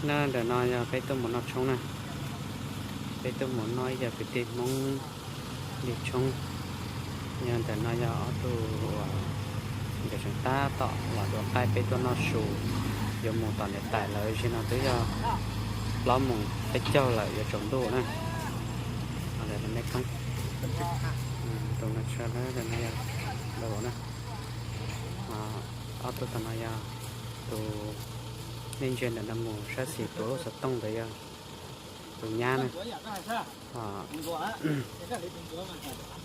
Na, ntawm no yog peb tuaj mus noj tshoob na. Peb tuaj mus noj ib yam kwv tij Hmoob li tshoob. Yog ntawm no yog ob tug uas nkawd tseem tab tom los dua qaib peb tuaj noj su, yuav mus tom niam tais lawv. Zaum no twb yog plaub moos peb caug lawm, yuav tsaus ntuj na. Ntawm no me koob, tus no tshuav lawm, ntawm no yog na. Ob tug tom no yog tus nej ntsia ntawm no mus sab xis tuav lub xov tooj ntawd yog tus nyab na.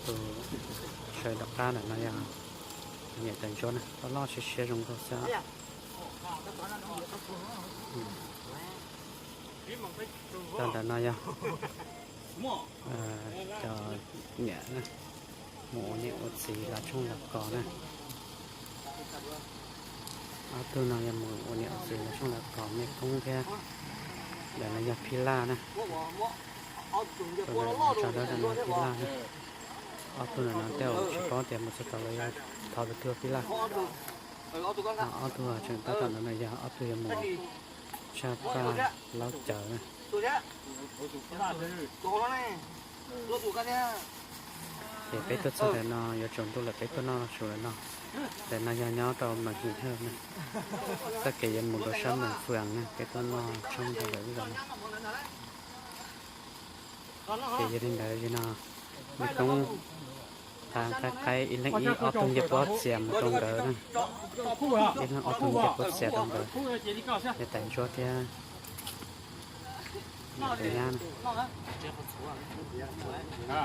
Tus sawv tom qab ntawm no yog niam tais Ntsuab na, loj loj siab siab zoo nkauj xwb. Tag ntawm no yog cov niam na, mus ua niam ua txiv los tshoob los kos na. Ob tug no yog mus ua niam ua txiv los tshoob los kos, me koob thiab. Ntawm no yog phij laj na. Tus no tso dawb no phij laj na. Ob tug no tej zaum tsis paub tias mus txog tod lawv yuav thov tus twg ua phij laj. Ob tug tseem tab tom no yog ob tug yuav mus tshaj tag laub cawv na. Ces peb tuaj txog ntawm no yuav tsaus ntuj lawm, peb tuaj noj su lawm no. Ntawm no yog nyob rau Mas His Hawj na, txoj kev yuav mus rau sab Mas Fwm na, peb tuaj noj tshoob rau ntawm lub zos no. Ces yog li ntawd zaum no me koob qaib qaib ib leeg ib ob tug ncej puab txias mus rau nkawd na. Ib leeg ob tug ncej puab txias rau nkawd, niam tais Ntsuab thiab tus nyab na.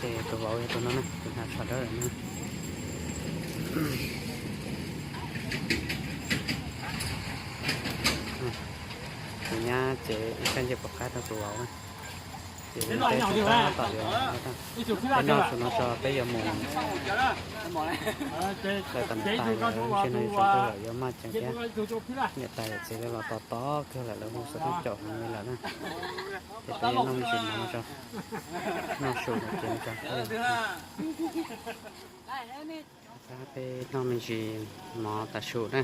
Ces tus vauv yog tus no na, tus hnav tsho dawb na. Tus nyab ces ib sab ncej puas qab rau tus vauv na. Ces peb tab tom yuav, peb noj su no tso peb yuav mus. Lawv tam tas lawm, ntshe no yuav tsaus ntuj lawm, yuav maj ceev thiab. Niam tais yawm txiv lawv los tos tos kawg lawm, lawv hu xov tooj caum heev li lawm na. Ces peb yuav noj me ntsis mov no tso, noj su no ces no tso. Peb noj me ntsis mov tas su na,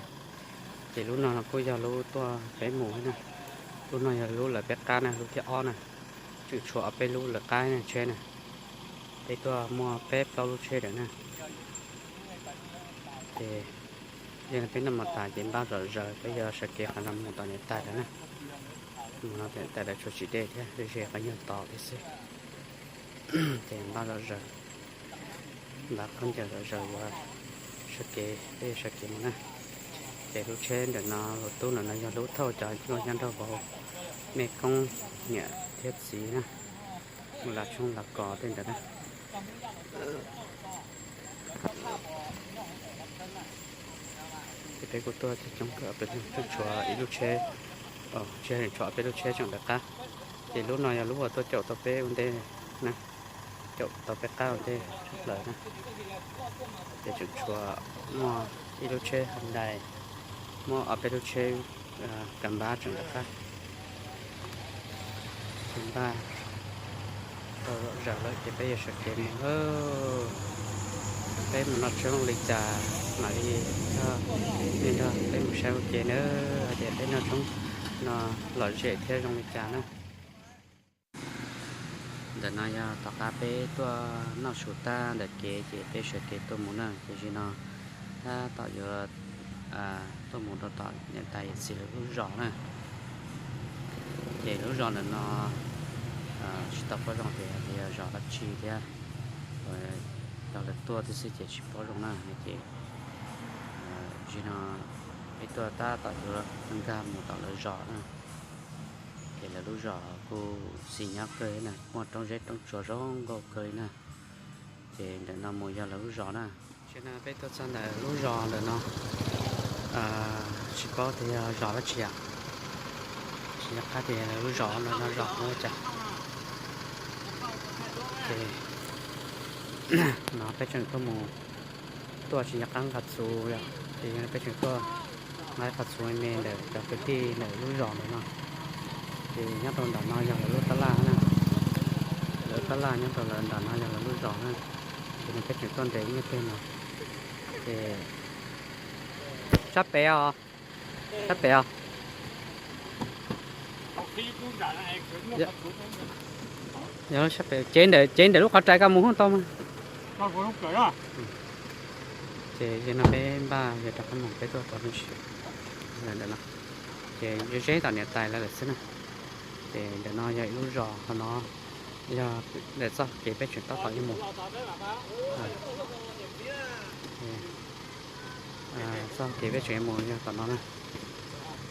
ces lub no kuj yog lub tuaj peb mus na. Lub no yog lub lawv peb qab na, lub thib ob na. Tseem tshuav ob peb lub lawv qab na tsheb na. Peb tuaj muaj peb plaub lub tsheb lawm na. Ces yog peb noj mov tas ces npaj zom zaws peb yuav sawv kev qhov no mus tom niam tais lawv na. Mus no tom niam tais lawv tshuav tsis deb thiab, ze qhov nyuag tod thiab xwb. Ces npaj zom zaws, npaj khaub ncaws zom zaws yuav sawv kev, peb yuav sawv kev mus na. Ces lub tsheb ntawm no, lub tub ntawm no yog lub thauj cov nyuj nyob nrog vauv, me koob, niam thiab txiv na, mus los tshoob los kos tej ntawd na. Ces peb kuj tuaj coob kawg, peb tseem tshuav ib lub tsheb, tsis yog, tshuav ob peb lub tsheb tseem lawv qab. Ces lub no yog lub uas tuaj caum tau peb ua ntej na, caum tau peb qab ua ntej tshaj plaws na. Ces tseem tshuav muaj ib lub tsheb Hyundai, muaj ob peb lub tsheb Kab npab tseem lawv qab. Ces npaj tau zom zaws lawm ces peb yuav sawv kev mus lawm. Peb mus noj tshoob li cas mam li coj nej nrog peb mus saib ua ke na, hais tias peb noj tshoob no lom zem thiab zoo li cas na. Ntawm no yog tom qab peb tuaj noj su tag ntawm kev ces peb sawv kev tuaj mus na, ces zaum no tab tom yuav tuaj mus rau tom niam tais yawm txiv lawv lub zos na. Ces lub zos ntawm no tsis tau paub zoo tias yog zos dab tsi thiab, yog lawv tuaj tib xwb ces tsis paub zoo na. Ces zaum no peb tuaj tab tom yuav nkag mus tom lawv zos na. Ces lawv lub zos kuj xis nyob kawg li na, muaj roob zeb roob tsuas zoo nkauj kawg li na. Ces ntawm no mus yog lawv lub zos na. Tam sim no peb tuaj txog ntawm lub zos ntawm no, tsis paub tias yog zos dab tsi os. Tsis nco qab tias lawv lub zos no yog zos ua cas. Ces no peb tseem tuaj mus, tuaj tsis nco qab nqa txhuv yom, ces yog no peb tseem tuaj nqa ib qhov txhuv me me ntawm cov kwv tij ntawm lub zos ntawm no. Ces nyob rau ntawm no yog lawv lub tab laj na, lawv lub tab laj nyob rau ntawm no yog lawv lub zos na. Ces no peb tseem tuaj nres nyiaj peg no. Ces sab pem os. Sab pem os. Yog sab pem, cev ntawm, cev ntawm lub qhov rais koj mus hub tau mas. Ces yog no peb npaj yog rov qab mus peb tuaj tau lub ntsis ntawm no. Ces ze ze tom niam tais lawv lawm xwb na. Ces ntawm no yog ib lub zos, qhov no yog ntawm txoj kev peb tseem tab tom yuav mus. Txoj kev peb tseem yuav mus yog tom no na.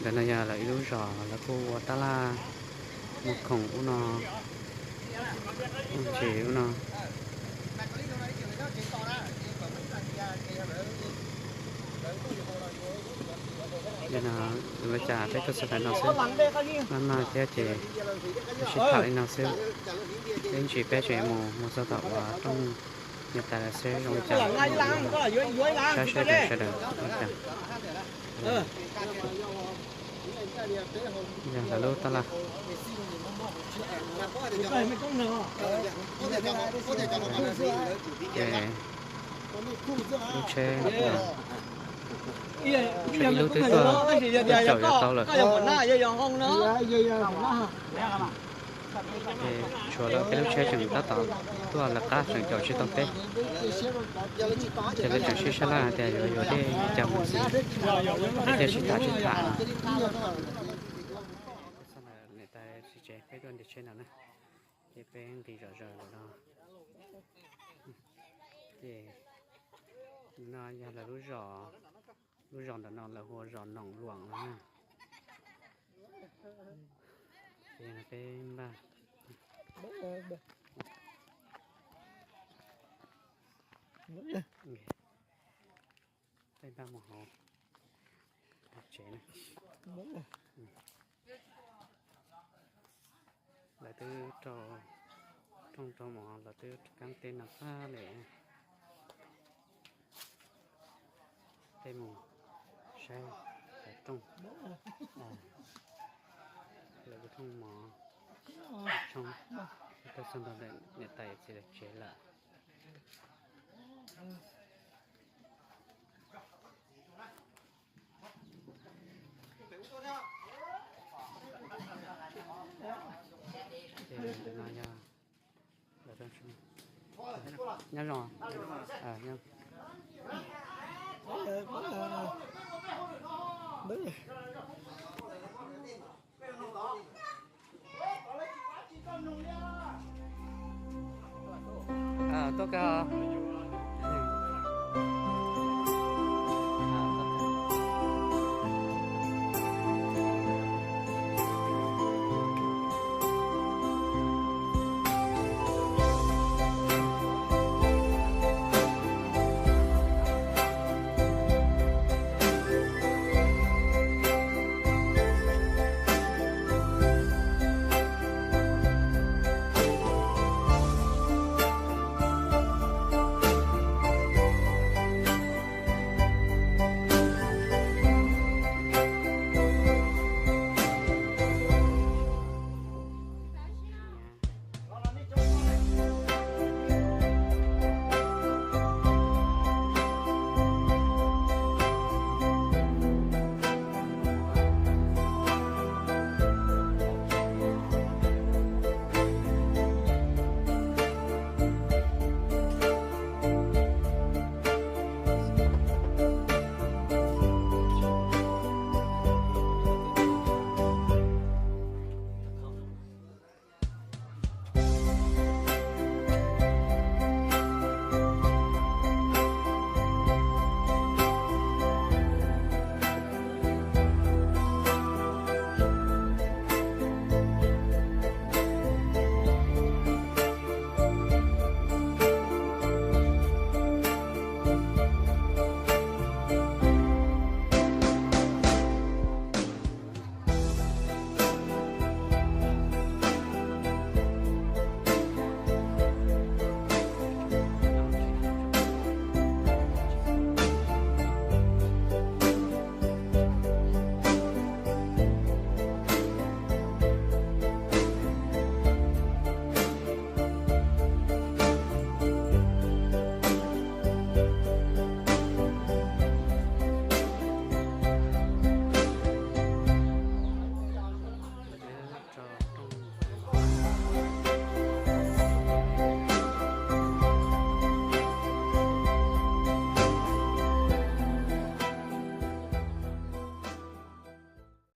Ntawm no yog lawv ib lub zos, lawv kuj ua tab laj muag khoom ub no, ub ntsis ub no. Yog no, ua li cas peb tuaj txog ntawm no xwb, maj maj thiab ces sib tham li no xwb. Ib ntsis peb tseem mus, mus txog tom uas rooj niam tais lawv seb zoo li cas, saib seb sawv daws ua li cas. Yog lawv lub tab laj. Ces lub tsheb, tsheb ib lub twb tuaj, twb caum yuav tau lawm. Ces tshuav lawv peb lub tsheb tseem tab tom tuaj lawv qab, tseem caum tsis tau peb. Ces lawv tseem sib sab laj hais tias yuav yuav dej li cas mus ntxiv, thiaj sib tham sib tham no. Niam tais txiv tsev peb tuaj ntiaj tsheb no na, ces peb nqis zom zaws lawm no. Ces no yog lawv lub zos, lub zos ntawm no lawv hu ua zos Noom Luam no na. Ces no peb npaj, peb npaj mus hauv tsev na. Lawv twb rau rooj rau mov, lawv twb kaab teb no tag li. Peb mus saib lawv rooj, lawv rooj mov, tshoob, tuaj txog ntawm niam tais txiv lawv tsev lawm. Ces ntawm no yog, nyob zoo, tuaj kawg.